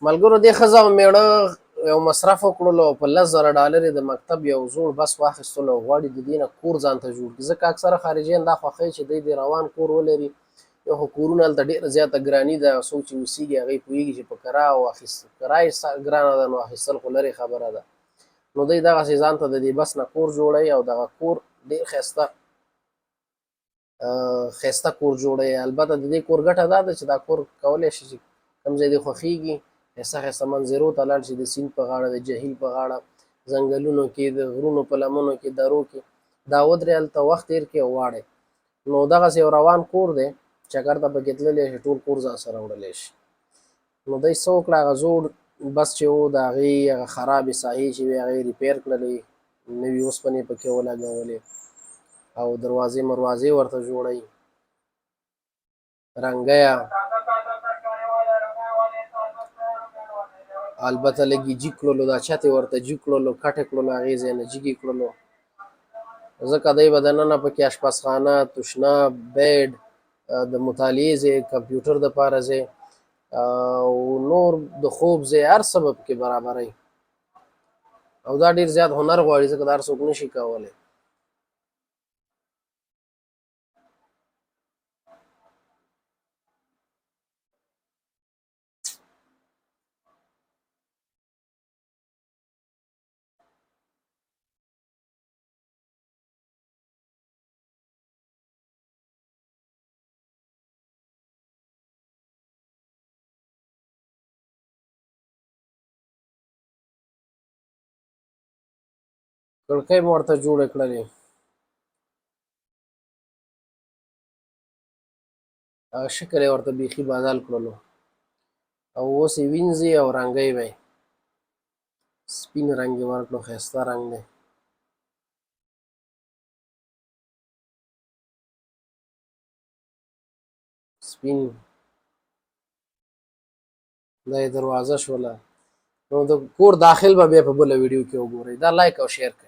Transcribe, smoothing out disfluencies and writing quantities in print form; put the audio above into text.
ملګرو دې ښځه او مېړه یو مصرف وکړلو او په 10,000 ډالر یې د مکتب یو زوړ بس واخیستلو او غواړي د دې نه کور ځان ته جوړ کړي، ځکه اکثره خارجیان دا خوښوي چې دوی دې روان کور ولري. یو خو کورونه هلته ډېره زیاته ګراني ده، څوک چې اوسېږي هغوی پوهېږي چې په کرا او اخیست کرا یې ګرانه ده، نو اخیستل خو لرې خبره ده. نو دوی دغسې ځان ته د دې بس نه کور جوړوي او دغه کور ډېر ښایسته ښایسته کور جوړوي. البته د دې کور ګټه دا ده چې دا کور کولی شي چې کوم ځای دې خوښېږي، ښایسته ښایسته منظرو ته لاړ شي، د سیند په غاړه، د جهیل په غاړه، ځنګلونو کې، د غرونو په لمنو کې، درو کې دا ودرې، هلته وخت تېر کړي او واړی. نو دغسې یو روان کور دی، چکر ته پکې تللی شي، ټول کور ځان سره وړلی شي. نو دی څه وکړه، هغه زوړ بس چې و د هغې هغه خرابې ساحې چې وې هغې repair کړلې، نوي اوسپنې پکې ولګولې او دروازې مروازې ورته جوړوي، رنګیه البته لږ یې جګ کړلو، دا چت یې ورته جګ کړلو، کټ یې کړلو، هغې ځای نه جګ یې کړلو، ځکه دی به دننه پکې اشپزخانه، تشناب، bed، د مطالعې ځای، کمپیوټر دپاره ځای او نور د خوب ځای، هر څه به پکې برابروي. او دا ډېر زیات هنر غواړي، ځکه دا هر څوک نشي کولی. کړکۍ مو ورته جوړې کړلې، هغه شکل یې ورته بیخي بدل کړلو او اوس یې وینځي او رنګوي به یې. سپین رنګ یې ورکړو، ښایسته رنګ دی. سپین دا یې دروازه شوله. نو د کور داخل به بیا په بله ویډیو کې وګورئ. دا like او share کړئ.